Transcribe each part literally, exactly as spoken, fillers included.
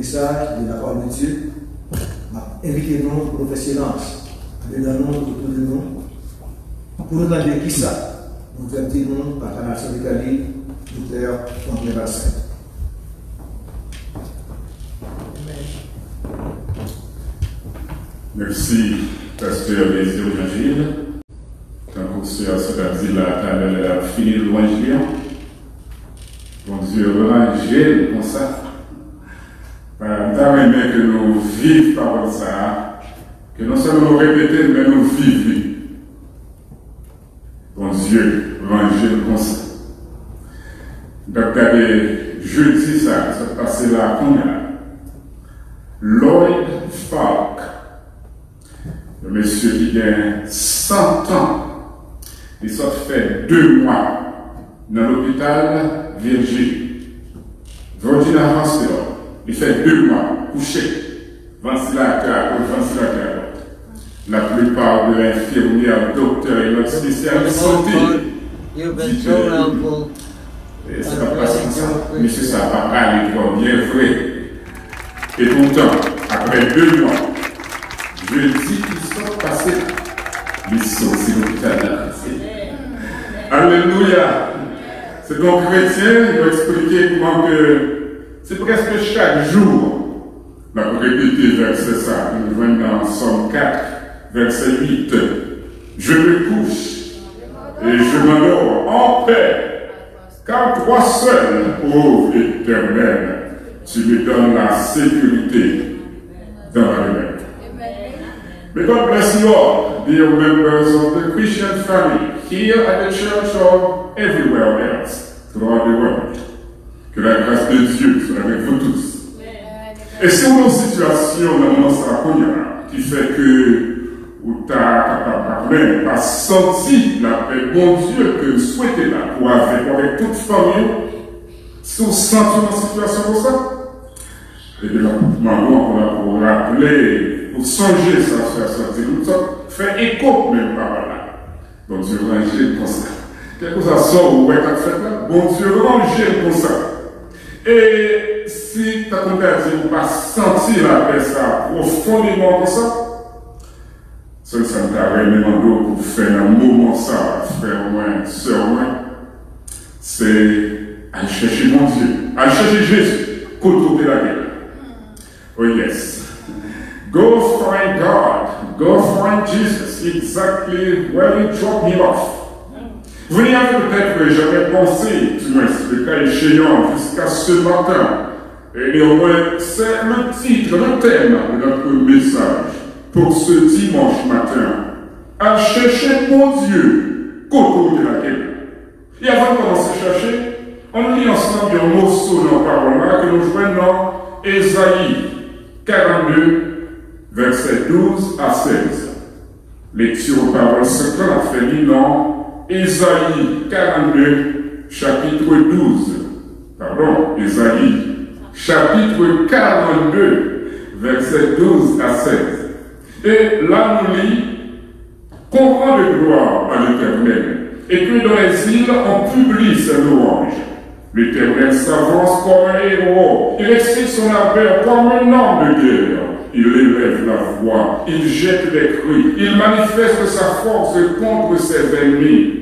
Sa, de la parole de Dieu, m ap envite nou pou nou fè silans andedan nou, otou de nou, pou nou tande kisa gouvènman nou, pa kanal Sandika li, Doktè Franklin Balsèt. Mèsi, Pastè Désir Jean-Gilles. Tankou sè Sandika di la talè lè l ap fini lwanj li an, Bondye ranje l konsa. M ta renmen ke nou viv pawòl sa a, ke non sèlman nou repete l, men nou viv li. Bondye ranje l konsa. M t ap gade jedi sa a ki sot pase la kounye a. Lloyd Falk, yon mesye ki gen san tan, li sot fè de mwa nan lopital Virginia, Virginia Hospital. Li fè de mwa kouche, vantilatè akoz, vantilatè akoz. Laplipa de enfimyè, doktè e lòt espesyalis sante di ke e sa pa pase konsa. Mesye sa pa prale twò byen vre. Epoutan, apre de mwa, jedi ki sot pase la, li soti lopital la. Alelouya! Se yon kretyen, yo eksplike kòman ke se prèske chak jou l ap repete vèsè sa a ke nou jwenn nan Sòm kat, vèsè uit. Je me couche et je m'endors en paix, car toi seul, ô Éternel, tu me donnes la sécurité dans la demeure. May God bless you all, dear members of the Christian family, here at the church or everywhere else throughout the world. Que la grâce de Dieu soit avec vous tous. E si w nan yon sitiyasyon nan moman sa a kounye a ki fè ke ou ta kapab pa konnen, pa santi lapè Bondye ke l swete la pou avèk ou, avèk tout fanmi w, si w santi w nan sitiyasyon konsa, ebyen, m ap mande w ankò la pou w raple, pou w sonje sa sè Sandika di nou, sa fè eko menm pawòl la. Bondye ranje l konsa. Kèlkeswa sa w wè k ap fèt la, Bondye ranje l konsa. E si, tankou m ta di, ou pa santi lapè sa a pwofondeman konsa, sèl sa m ta renmen mande w pou w fè nan moman sa a, frè mwen, sè mwen, se al chèche Bondye, al chèche Jezi, kote w te lage l. Oh yes. Go find God. Go find Jesus exactly where you drop him off. Vous n'y avez peut-être jamais pensé, du moins, le cas échéant, jusqu'à ce matin. Et néanmoins, c'est le titre, le thème de notre message pour ce dimanche matin. Al chèche Bondye kote w te lage l. E avan n kòmanse chèche, ann li ansanm yon moso nan pawòl la ke nou jwenn nan Ezayi karannde, vèsè douz a sèz. Lekti pawòl sent lan ap fèt nan Ezayi karannde, chapit douz. Padon, Ezayi, chapit karannde, vèsè douz a sèz. E la nou li, qu'on rende gloire à l'Éternel, et que dans les îles on publie ses louanges. L'Éternel s'avance comme un héros, il excite son ardeur comme un homme de guerre. Il élève la voix, il jette des cris, il manifeste sa force contre ses ennemis.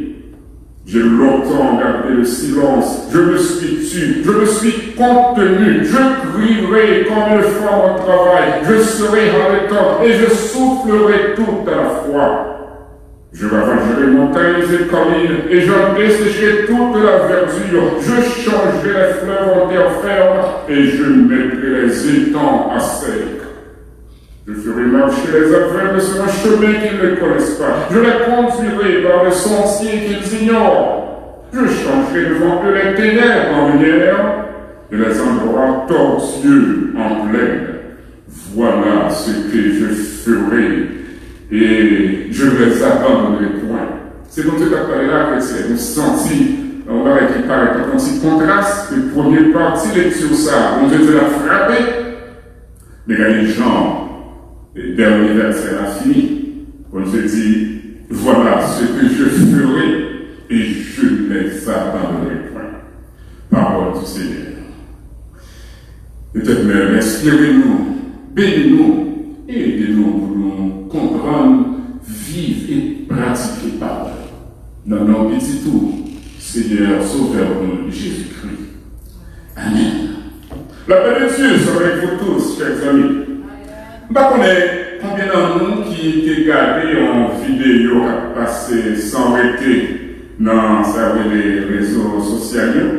J'ai longtemps gardé le silence, je me suis tu, je me suis contenu, je crierai comme une femme au travail, je serai haletant et je soufflerai tout à la fois. Je ravagerai montagnes et collines, et j'en dessécherai toute la verdure. Je changerai les fleuves en terre ferme, et je mettrai les étangs à sec. Je ferai marcher les aveugles sur un chemin qu'ils ne connaissent pas. Je les conduirai par des sentiers qu'ils ignorent. Je changerai devant eux les ténèbres en lumière et les endroits tortueux en plaine. Voilà ce que je ferai et je ne les abandonnerai point. Se Bondye k ap pale la, kretyen. Nou santi yon bagay ki parèt tankou yon ti kontras ke premye pati lekti sa a. Bondye di l ap frape, men gade jan dènye vèsè la fini. Bondye di, voilà ce que je ferai et je ne les abandonnerai point. Pawòl du Seigneur. Etènèl, enspire nou, beni nou, e ede nou pou nou konprann, viv e pratike pawòl. Nan non Pitit ou, Senyè, Sovè nou, Jezikri. Amèn. La paix de Dieu soit avec vous tous, chers amis. M pa konnen konbyen nan nou ki te gade yon videyo k ap pase san rete nan sa yo rele rezo sosyal yo.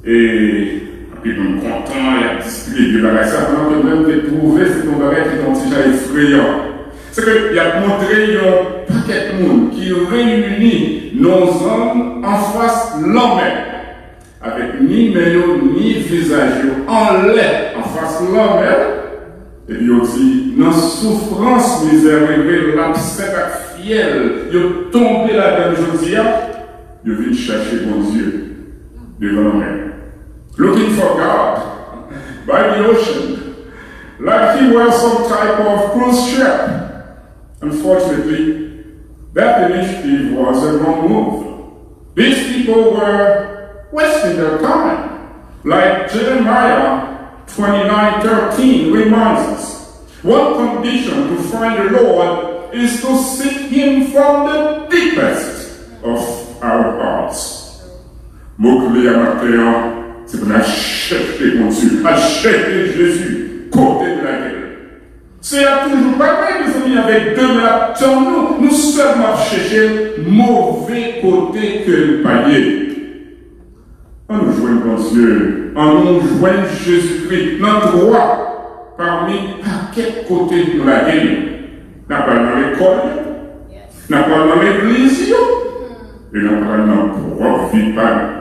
E anpil moun kontan, y ap diskite de bagay sa, pandan ke mwen, m te twouve se te yon bagay ki te yon ti jan efreyan. Se ke y ap montre yon pakèt moun ki reyini nan yon zòn anfas lanmè, avèk ni men yo, ni vizaj yo anlè, anfas lanmè, epi yo di, nan soufrans, mizè, reve, labsèk ak fyèl yo tonbe ladan l jodi a, yo vin chache Bondye devan lanmè. Looking for God by the ocean, like he were some type of cruise ship. Unfortunately, that initiative was a wrong move. These people were wasting their time. Like Jeremiah twenty-nine thirteen reminds us, one condition to find the Lord is to seek him from the deepest of our hearts. Mo kle a maten an, se pou n al chèche Bondye, al chèche Jezi, kote l lage l. Se ap toujou parèy, mezanmi, avèk de men ap tann nou, nou sèlman ap chèche l, move kote ke l pa ye. Ann nou jwenn Bondye, ann nou jwenn Jezikri nan twa pami pakèt kote nou lage l. N ap pral nan lekòl yo, n ap pral nan legliz yo, e n ap pral nan pwòp vi pa nou.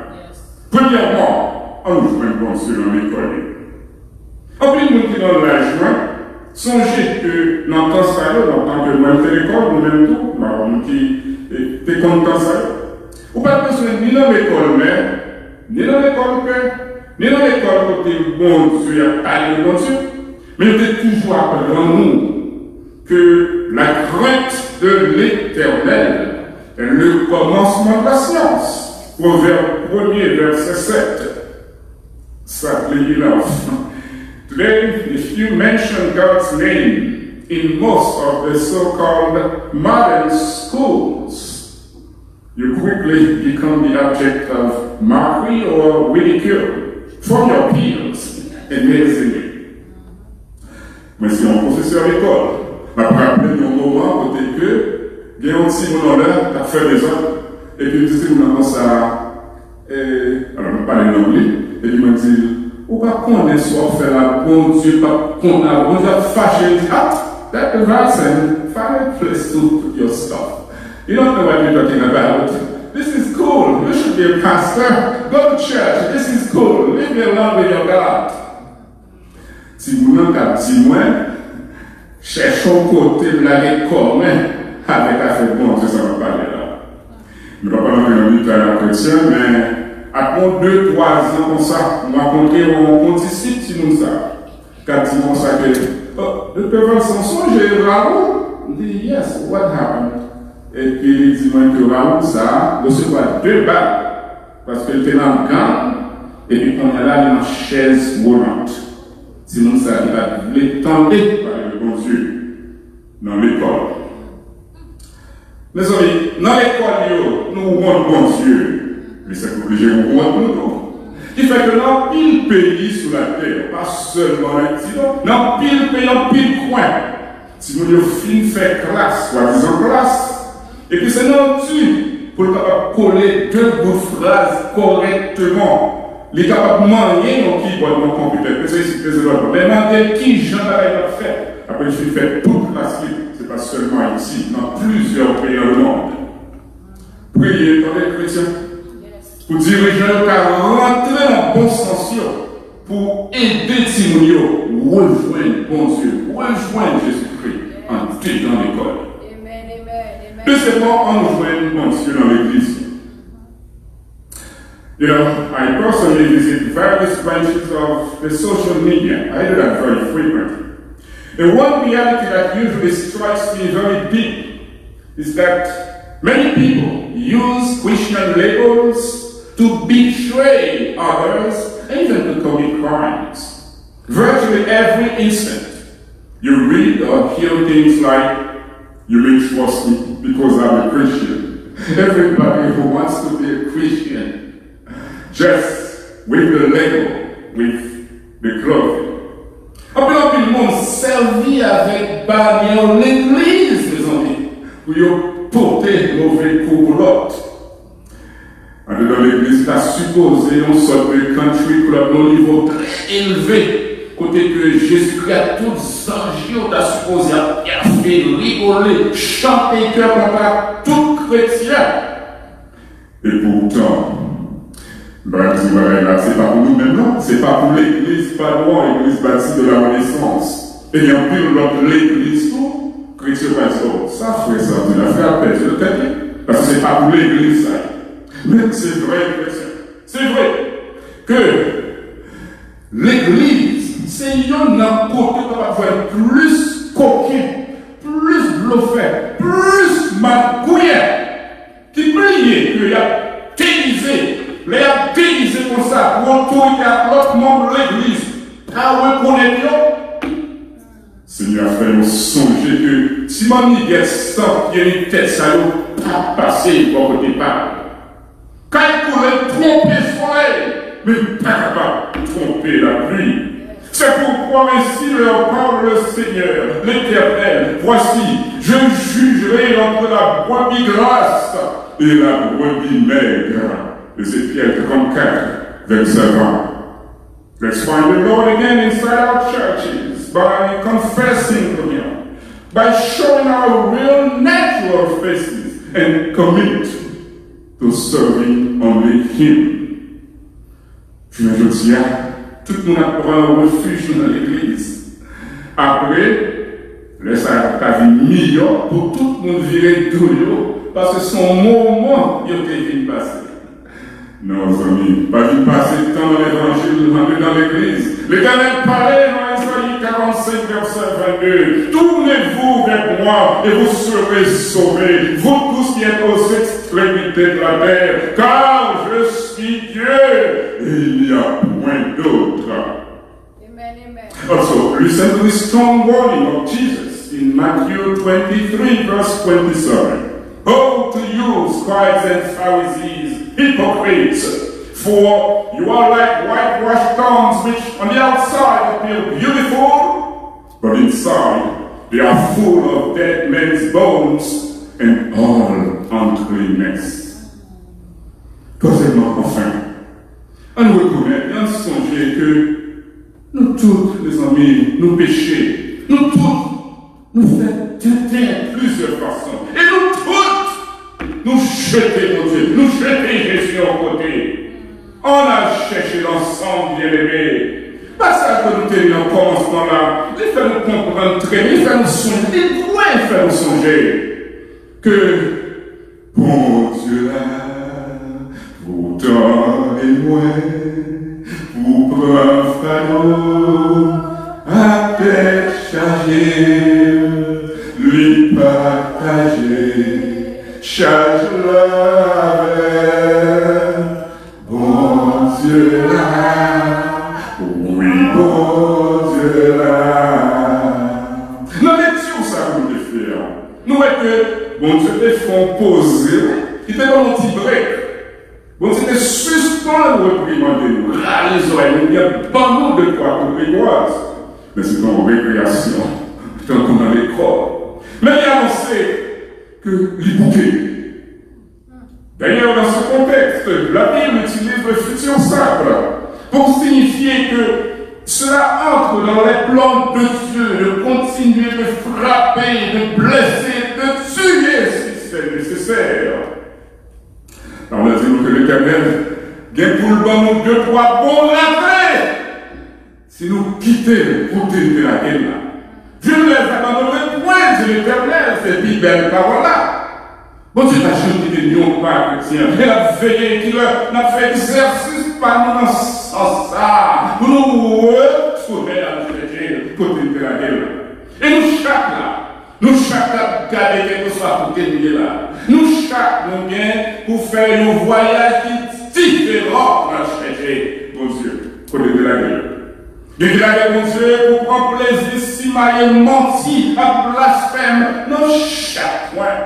Premyèman, ann nou jwenn Bondye nan lekòl yo. Anpil moun ki nan laj mwen sonje ke nan tan sa yo, nan tan ke mwen te lekòl, nou menm tou, nou pa konn ki eh, te konn tan sa yo. Ou pa t bezwen ni nan lekòl mè, ni nan lekòl pè, ni nan lekòl kote Bondye ap pale de Bondye, men yo te toujou aprann nou ke la crainte de l'Éternel est le commencement de la science. Pwovèb premye, vèsè sèt. Sadly enough, today, if you mention God's name in most of the so-called modern schools, you quickly become the object of mockery or ridicule from your peers. Amazingly. Mwen se yon pwofesè lekòl. M ap raple m yon moman kote ke gen yon timoun anlè k ap fè dezòd, epi m di timoun nan konsa, e, alò, m ap pale lang li, epi mwen di l, ou pa konnen sa w ap fè la, Bondye p ap kontan, Bondye ap fache, li di, ah, that is nonsense, find a place to put your stuff. You don't know what you're talking about. This is cool. You should be a pastor. Go to church. This is cool. Leave me alone with your God. Timoun nan k ap di mwen, chèche yon kote m lage kò mwen avèk afè Bondye sa m ap pale la. Nou pa pral antre nan detay la, kretyen, men apre yon de, twa zan konsa, m rankontre yon, yon disip timoun sa k ap di mwen konsa ke, oh, Doktè Valcin, sonje Raoul? M di, yes, what happened? Epi li di mwen ke Raoul sa resevwa de bal paske l te nan gang, epi kounye a la li nan chèz woulant. Timoun sa ki pa t vle tande pale de Bondye nan lekòl. Mezanmi, nan lekòl yo, nou wont Bondye. Li sèt oblije wont nou tou. Ki fè ke nan anpil peyi sou latè, pa sèlman Ayiti non, nan anpil peyi, anpil kwen, timoun yo fin fè klas, swadizan klas, epi se nan di pou l kapab kole de bout fraz kòrèkteman. Li kapab manyen yon kibòd nan konpitè, peze isit, peze lòt bò, men mande l kijan bagay la ap fèt. Apre l fin fè tout klas li, se pa sèlman Ayiti, nan plizyè peyi nan lemonn. Priye, tande, kretyen, pou dirijan yo ka rantre nan bon sans yo, pou ede timoun yo rejwenn Bondye, rejwenn Jezikri andedan lekòl. Dezyèmman, ann nou jwenn Bondye nan legliz yo. You know, I personally visit various branches of the social media. I do that very frequently. And one reality that usually strikes me very deep is that many people use Christian labels to betray others and even to commit crimes. Virtually every instant, you read or hear things like, "You may trust me because I'm a Christian." Everybody who wants to be a Christian, just with the label, with the clothing. Anpil anpil moun sèvi avèk banyè legliz, mezanmi, pou yo pote move kou pou lòt. Andedan legliz ta sipoze yon sòt de country club, yon nivo trè elve, kote ke Jezikri ak tout zanj yo ta sipoze ap pyafe, rigole, chante kè kontan ak tout kretyen. Epoutan, m pral di bagay la, se pa pou nou menm non, se pa pou legliz Padwan, legliz Bati de la Renaissance. E gen anpil lòt legliz tou, kretyen pa di, "Oh, sa frè sa di la, frè a pèdi nan tèt li." Paske se pa pou legliz sa. Men se vre, kretyen. Se vre ke legliz se youn nan kote w kapab jwenn plis koken, plis blofè, plis magouyè ki bliye ke y ap degize. Lè y ap degize konsa pou otorite ak lòt manm legliz pa rekonèt yo, Senyè a fè nou sonje ke ti mannigèt san pye li tèt sa yo pa pase bò kote pa l. Kay koule twonpe solèy, men pa kapab twonpe lapli. C'est pourquoi ainsi leur parle le Seigneur, l'Éternel, "Voici, je jugerai entre la brebis grasse et la brebis maigre." Ézéchiel trente-quatre, verset vingt. Let's find the Lord again inside our churches by confessing to Him, by showing our real natural faces and commit to serving only Him. Jounen jodi a, tout moun ap pran refij yo nan legliz. Apre, lè sa a ta vin miyò pou tout moun vire do yo, paske se yon moman yo te vin pase. Non, zanmi, pa vin pase tan nan levanjil, andedan legliz. Letènèl pale nan Ezayi karannsenk, vèsè vennde, "Tournez-vous vers moi et vous serez sauvés, vous tous qui êtes aux extrémités de la terre, car je suis Dieu et il n'y a point d'autre." Amen, amen. Also, listen to the strong warning of Jesus in Matthew twenty-three, verse twenty-seven. "Woe to you, scribes and Pharisees, hypocrites! For you are like whitewashed tombs, which on the outside appear beautiful, but inside they are full of dead men's bones and all uncleanness." Twazyèmman, anfen, ann rekonèt e ann sonje ke nou tout, mezanmi, nou peche. Nou tout, nou fè tenten plizyè fason. E nou tout, nou jete Bondye, nou jete Jezi yon kote. Ann al chèche l ansanm, byeneme. Pasaj ke nou te li nan kòmansman la, li fè nou konprann trè byen, li fè nou sonje, li dwe fè nou sonje ke Bondye la pou tande mwen, pou pran fado ak tèt chaje, li pataje chaj la avè Bondye la, wi, Bondye la. Nan lekti sa ke nou te fè a, nou wè ke Bondye te fè yon poze, li te ban nou ti brek. Bondye te sispann reprimande nou, rale zòrèy nou, oubyen ban nou de twa kou rigwaz. Men se te yon rekreyasyon, tankou nan lekòl. Men li anonse ke li bouke. D'ailleurs, dans ce contexte, la Bible utilise le futur simple pour signifier que cela entre dans les plans de Dieu de continuer de frapper, de blesser, de tuer si c'est nécessaire. Sa vle di nou ke Letènèl gen pou l ban nou de twa bon rate. Si nou kite l kote l te lage n la. Je ne les abandonnerai point, di Letènèl, se pi bèl pawòl la. Bondye pa janm kite n yon pa, kretyen, men l ap veye kilè n ap fè egzèsis pa nou nan sans sa a, pou nou retounen al chèche l kote l te lage l la. E nou chak la, nou chak ap gade kèlkeswa kote nou ye la. Nou chak nou gen pou fè yon vwayaj ki diferan pou n al chèche Bondye kote l te lage l. Gen ki lage Bondye pou pran plezi simaye manti ak blasfèm nan chak kwen.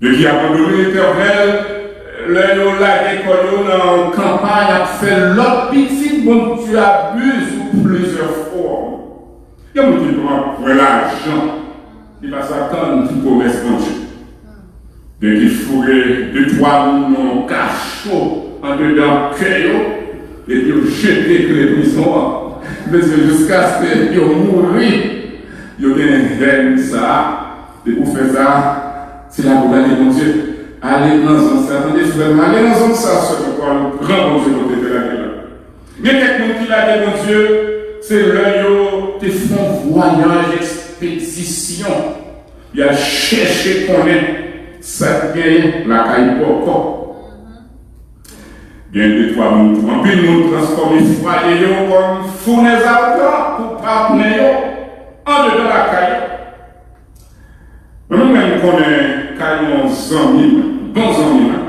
Gen ki abandone Letènèl lè yo lage kò yo nan kanpay ap fè lòt pitit Bondye abize sou plizyè fòm. Gen moun ki pran pwen lajan, li pa sa tann ti pwomès Bondye. Gen ki foure de twa moun nan yon kacho andedan kè yo, epi yo jete kle prizon an. Mesye, jiskaske yo mouri, yo gen hèn sa a. Depi w fè sa, se la pou w gade Bondye. Ale nan zòn sa, tande frè m, ale nan zòn sa sèlman pou al pran Bondye kote te lage la. Gen kèk moun ki lage Bondye, se lè yo te fè yon vwayaj ekspedisyon. Y al chèche konnen sa k genyen lakay bòkò. Gen de twa moun tou. Anpil moun transfòme fwaye yo kòm founèz ardant pou patnè yo andedan lakay yo. Mwen menm, mwen konnen kay yon zanmi mwen, bon zanmi mwen,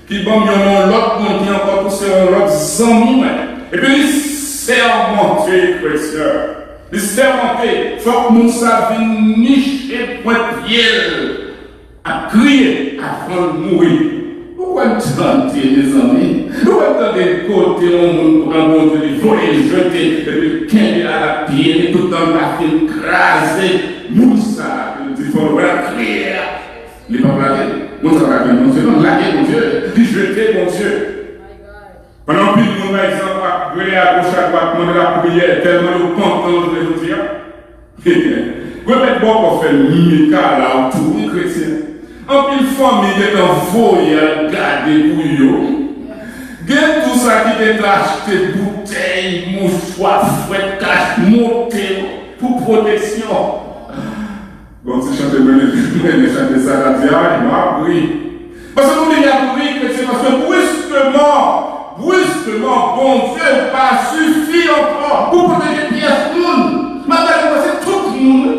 ki ban m yon non lòt moun ki ankò tou se yon lòt zanmi mwen. Epi li sèmante, kretyen. Li sèmante, fòk moun sa vin niche pwent pye l ap kriye avan l mouri. Ou kwè m tante, mezanmi? Ou kwè m tande kote yon moun pran Bondye, li voye l jete, epi l kenbe l ak pye li, toutan l pa fin kraze moun sa a, li di fò l wè l ap kriye a. Li p ap lage l. Moun sa pa jwenn Bondye, non, l lage Bondye, li jete Bondye. Pandan anpil moun, pa egzanp, ap rele agoch adwat, mande lapriyè, tèlman yo pantan jounen jodi a. Remèd bòkò fè Mika la tou, wi, kretyen. Anpil fanmi gentan voye al gade pou yo. Gen tou sa ki gentan achte boutèy, mouchwa, fwèt, kach, mote pou pwoteksyon. Bon, ti chante mwen, mwen renmen chante sa, l ap di, ay, m ap ri. Paske nou vin ap ri, mesye, paske briskman, briskman, Bondye pa sifi ankò pou pwoteje pyès moun. M ap gade, se tout moun,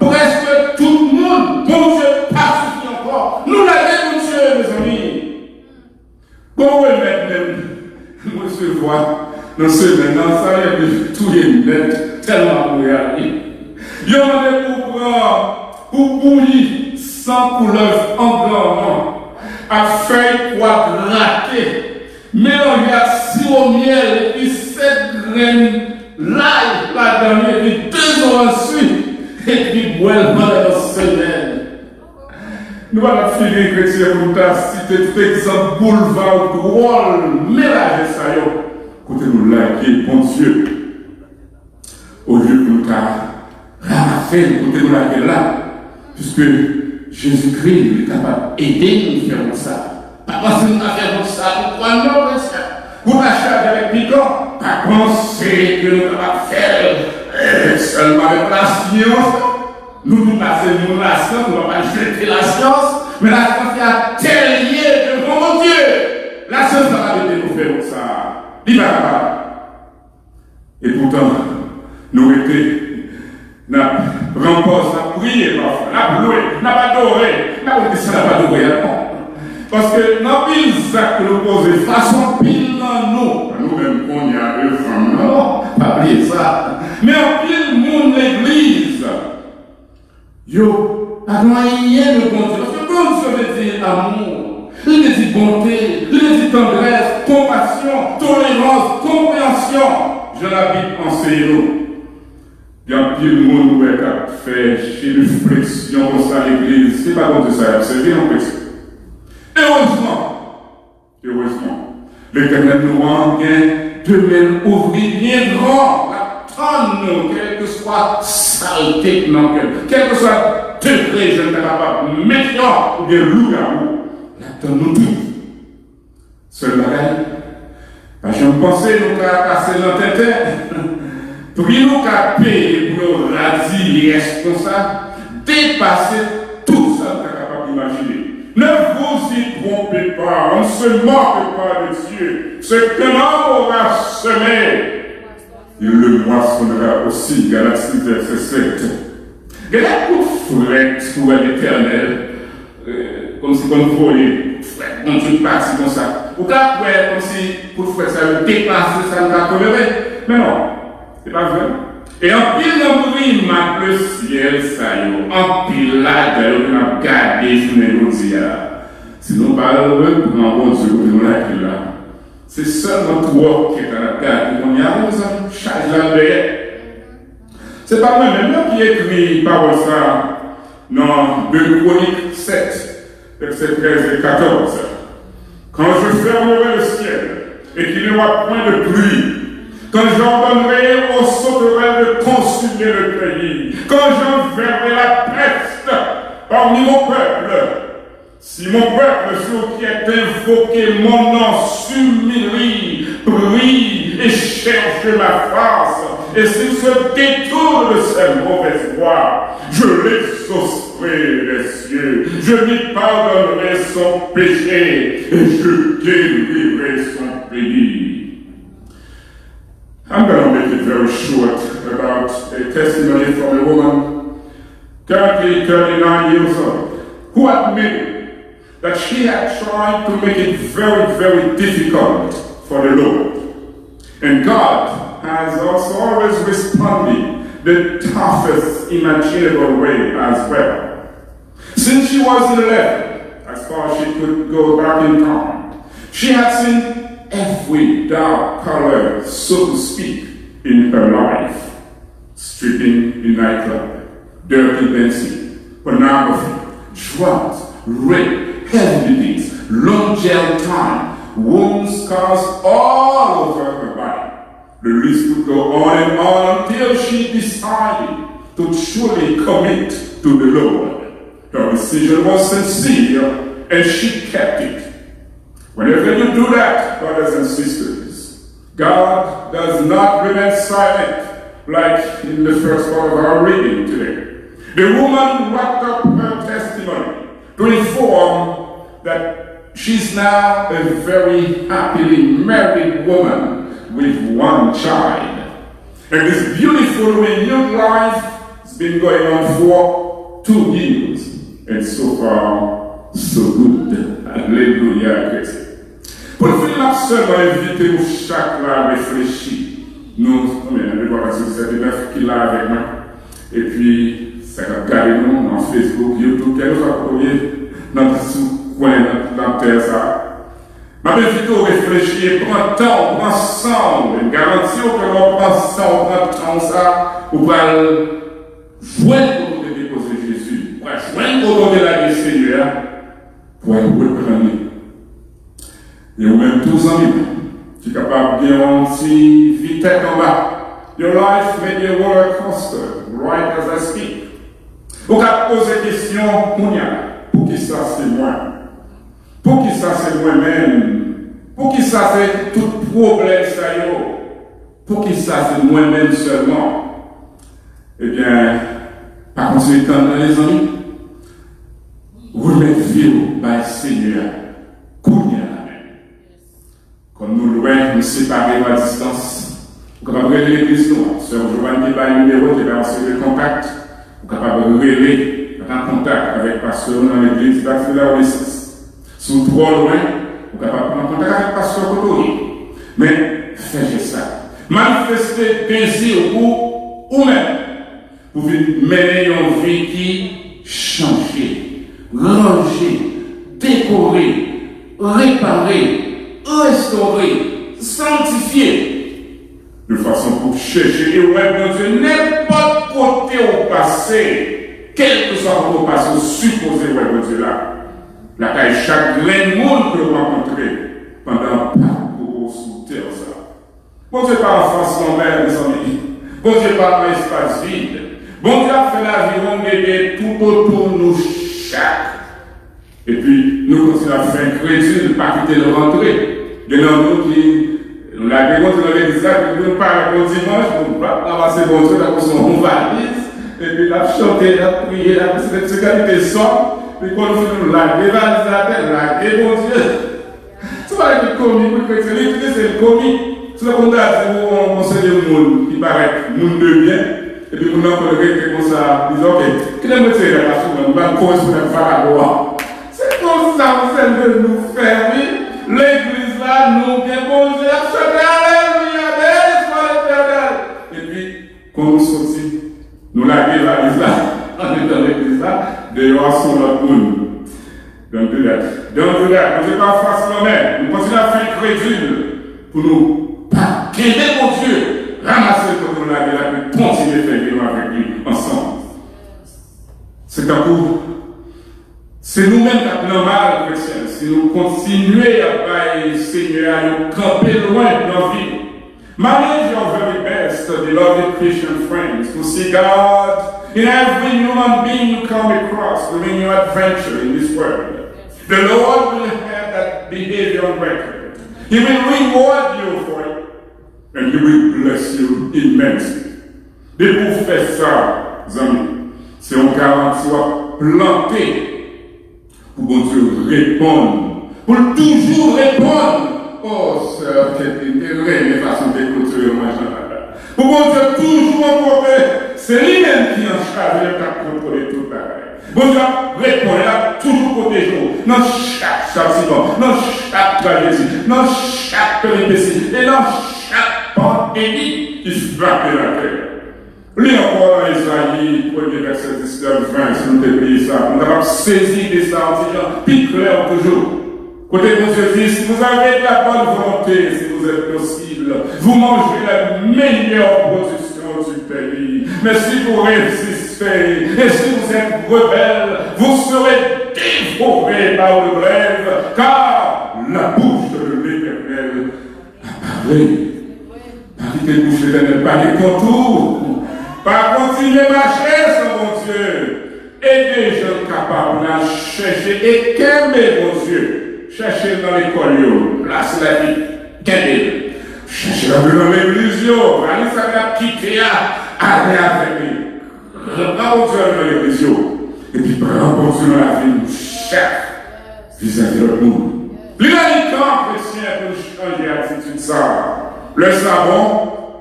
prèske tout moun, Bondye pa sifi ankò. Nou lage Bondye, mezanmi. Bon remèd menm m resevwa nan semèn nan, sa rete touye m nèt, tèlman m reyalize. Yo mande pou w pran, pou w bouyi san koulèv anganman ak fèy kwa grate, melanje ak siwo myèl epi sèt grenn lay ladan li, epi de zoranj swi, epi bwè l pandan yon semèn. Nou pa t ap fini kretyen pou n ta site tout egzanp boulva ou dwòl, men lajè sa yo, kote nou lage Bondye. Olye pou n ta ranmase l kote nou lage l la, piske Jezikri, li kapab ede nou fè wont sa. Pa panse nou ka fè wont sa pou kò n non, kretyen. Ou ta chaje avèk pikan, pa panse ke nou kapab fè l, eh, sèlman avèk lasyans. Nou tout la se moun lasyans, nou pa pral jete lasyans, men lasyans se atèlye devan Bondye. Lasyans pa kapab ede nou fè wont sa. Li pa kapab. Epoutan, nou rete, n ap pran pòz, n ap priye pafwa, n ap lwe, n ap adore, n ap rete san n ap adore a non. Paske nan anpil zak ke nou poze, fason anpil nan nou, pa nou menm kounye a devan m nan, non, pa bliye sa. Men anpil moun legliz, yo pa gen anyen de Bondye. Paske Bondye vle di amou, li vle di bonte, li vle di tandrès, konpasyon, tolerans, konpreyansyon, jan Labib anseye nou. Gen anpil moun ou wè k ap fè jenifleksyon konsa legliz, se pa Bondye sa y ap sèvi non, kretyen. Erezman, erezman, Letènèl nou an gen de men l ouvri byen gran, l ap tann nou, kèlkeswa salte k nan kè n, kèlkeswa degre je n ta kapab mete an oubyen lougawou, l ap tann nou tout. Sèl bagay, pa janm panse nou ka pase nan tenten. Pri nou ka peye pou yon radiyès konsa depase tout sa nou ta kapab imajine. Ne vous y trompez pas, on ne se moque pas de Dieu. Ce qu'un homme aura semé, il le moissonnera aussi. Galate six, verset sept. Gen lè kout frèt ou wè Letènèl, eh, kòmsi konn voye kout frèt, Bondye pati konsa. Ou ka kwè kòmsi kout frèt sa yo depase sa nou ka tolere. Men non. Se pa vre? E anpil nan primate lesyèl sa yo, anpil ladan yo ke n ap gade jounen jodi a, si nou pa al reprann Bondye kote nou lage l la, se sèlman twò kèk n ap gade kounye a, wi, mezanmi, chaj la dèyè. Se pa mwen menm non ki ekri pawòl sa a nan de Kwonik sèt, vèsè trèz e katòz. Quand je fermerai le ciel et qu'il n'y aura point de pluie, quand j'ordonnerai aux sauterelles de consumer le pays, quand j'enverrai la peste parmi mon peuple, si mon peuple sur qui est invoqué mon nom s'humilie, prie et cherche ma face, et s'il se détourne de ses mauvaises voies, je l'exaucerai des cieux, je lui pardonnerai son péché et je guérirai son pays. I'm gonna make it very short about a testimony from a woman, currently thirty-nine years old, who admitted that she had tried to make it very, very difficult for the Lord. And God has also always responded the toughest imaginable way as well. Since she was eleven, as far as she could go back in time, she had seen every dark color, so to speak, in her life. Stripping in nightclub, dirty dancing, pornography, drugs, rape, heavy beatings, long jail time, wounds, scars all over her body. The list would go on and on until she decided to truly commit to the Lord. Her decision was sincere and she kept it. Whenever you do that, brothers and sisters, God does not remain silent like in the first part of our reading today. The woman wrapped up her testimony to inform that she's now a very happily married woman with one child. And this beautiful renewed life has been going on for two years. And so far, so good. Alelouya, Kretyen. Pou n fini, m ap sèlman envite nou chak la reflechi. Nou, konbyen nan dekwa pasye disèt e nèf ki la avèk mwen? Epi, sa k ap gade nou nan Facebook, YouTube, kèlkeswa kote w ye, nan ti sou kwen nan, nan tè sa a. M ap envite w reflechi e pran tan w, pran san w. E m garanti w ke lè w pran san w, pran tan w sa, ou pral jwenn kote w te depoze Jezi. Ou pral jwenn kote w te lage Senyè a. Pou al reprann li. E ou menm tou, zanmi mwen, ki kapab gen yon ti vi tèt anba. Your life may be a roller coaster right as I speak. Ou ka poze kesyon kounye a, poukisa se mwen? Poukisa se mwen menm? Poukisa se tout pwoblèm sa yo? Poukisa se mwen menm sèlman? Ebyen, pa kontinye tann nan, mezanmi. Remèt vi w bay Senyè a kounye a la menm. Kòm nou lwen, nou separe nou a distans, ou kapab rele legliz nou an. Sè Joanne te bay nimewo, te bay yon seri de kontak. Ou kapab rele, rete an kontak avèk pastè w nan legliz Bati Lakonesans. Si w twò lwen, ou kapab pran kontak avèk pastè kote w ye. Men, fè jès la. Manifeste dezi w pou ou menm, pou vin mennen yon vi ki chanje, ranje, dekore, repare, restore, sanntifye. De fason pou chèche e wè Bondye nenpòt kote w pase, kèlkeswa kote w pase, w sipoze wè Bondye la. Lakay chak grenn moun ke w rankontre pandan pakou w sou tè sa. Bondye pa anfas lanmè, mezanmi. Bondye pa nan espas vid. Bondye ap fè laviwonn gete toutotou nou chak. Epi, nou kontinye ap fè enkredil, pa kite l rantre. Gen nan nou ki, nou lage Bondye nan legliz la, epi nou parèt yon dimanch, nou pap ranmase Bondye, tankou se yon valiz, epi n ap chante, n ap priye, n ap, se, se kalite sòm, epi kon nou fin, nou lage valiz la atè, lage Bondye. Se pa yon komik, wi, kretyen, li, li se komik. Se tankou m ta di ou, yon, yon seri de moun ki parèt moun de byen, epi moun nan konn rete konsa, li di, "Ok, kite m retire rad la sou mwen, m pa korespond ak vakabon an." Se konsa yon seri de nou fè, wi. Legliz la, nou gen Bondye ap chante, alelouya, beni swa Letènèl. Epi, Pase yon lòt moun. Don't do that. Don't do that. Bondye pa fòse lanmè. Nou kontinye ap fè enkredil pou nou pa kenbe Bondye, ranmase l kote nou lage l, epi kontinye fè vi nou avèk li ansanm. Se tankou se nou menm k ap nan mal, kretyen, si nou kontinye ap bay Senyè a yon kanpe lwen nan vi nou. Manage your very best, beloved Christian friends, to see God in every human being you come across during your adventure in this world. The Lord will have that behavior on record. He will reward you for it, and He will bless you immensely. Depi w fè sa, zanmi, se yon garanti w ap plante pou Bondye reponn, pou l toujou reponn. O, sè Kentin te renmen fason te klotire lwanj nan la. Pou Bondye toujou montre se li menm ki an chaj, li k ap kontwole tout bagay. Bondye ap reponn, l ap toujou pwoteje w nan chak chatiman, nan chak trajedi, nan chak peripesi e nan chak pandemi ki frape latè. Li ankò nan Ezayi, premye vèsè diznèf, ven, si nou te bliye sa, pou nou kapab sezi de sa yon ti jan pi klè toujou. Kote Bondye di, si vous avez de la bonne volonté, si vous êtes docile, vous mangerez la meilleure production du pays. Mais si vous résistez, et si vous êtes rebelles, vous serez dévorés par le glaive, car la bouche de l'Éternel a pale. Pa kite bouch Letènèl pa gen kontou. Pa kontinye mache san Bondye. Ede jan kapab nan chèche e kenbe Bondye. Chèche l nan lekòl yo, plas la li kenbe l. Chèche l nan legliz yo, valè sa k ap kite a, ale avèk li. Pran Bondye nan legliz yo, epi pran Bondye nan lavi nou chak vizavi lòt moun. Li lè li tan, kretyen, pou nou chanje atitid sa a. Lè sa bon,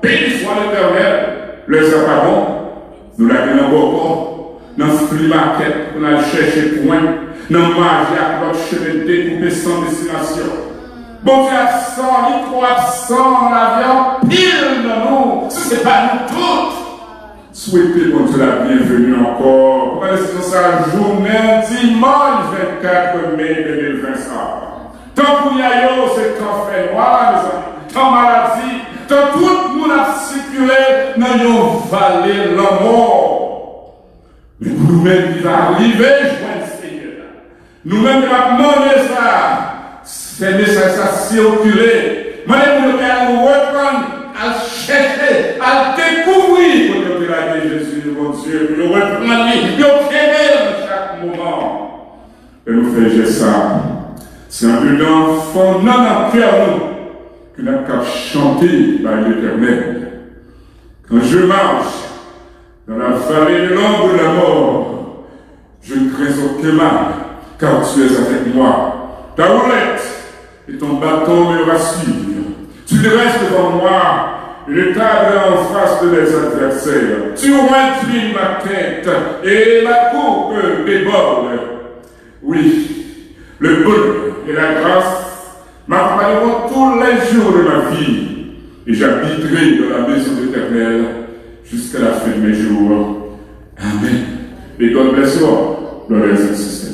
beni swa Letènèl. Lè sa pa bon, nou lage nan bòkò, nan flea market pou n al chèche pwen, nan mache ak lòt chemen dekoupe san destinasyon. Bondye absan, li twò absan nan lavi anpil nan nou, si se pa nou tout. Swete Bondye la byenveni ankò. Kòman se sa jounen dimanch vennkat me de mil ven sa? Tan kounye a yo, se tan fènwa, mezanmi, tan maladi, tan tout moun ap sikile nan yon vale lanmò. Men pou nou menm ki va rive jwenn Senyè a, nou menm k ap mande sa, fè mesaj sa sikile. Mande moun yo pou al reprann, al chèche, al dekouvri kote yo te lage Jezi, Bondye, pou yo reprann li, yo kenbe l nan chak moman. Lè nou fè jès sa, se andedan fon nan, nan kè nou ke n ap kab chante bay Letènèl. Quand je marche dans la vallée de l'ombre de la mort, je ne crains aucun mal, car tu es avec moi. Ta houlette et ton bâton me rassurent. Tu dresses devant moi une table en face de mes adversaires. Tu induis ma tête et ma coupe déborde. Oui, le bonheur et la grâce m'accompagneront tous les jours de ma vie, et j'habiterai dans la maison de l'Éternel jusqu'à la fin de mes jours. Amen. May God bless you all, brothers and sisters.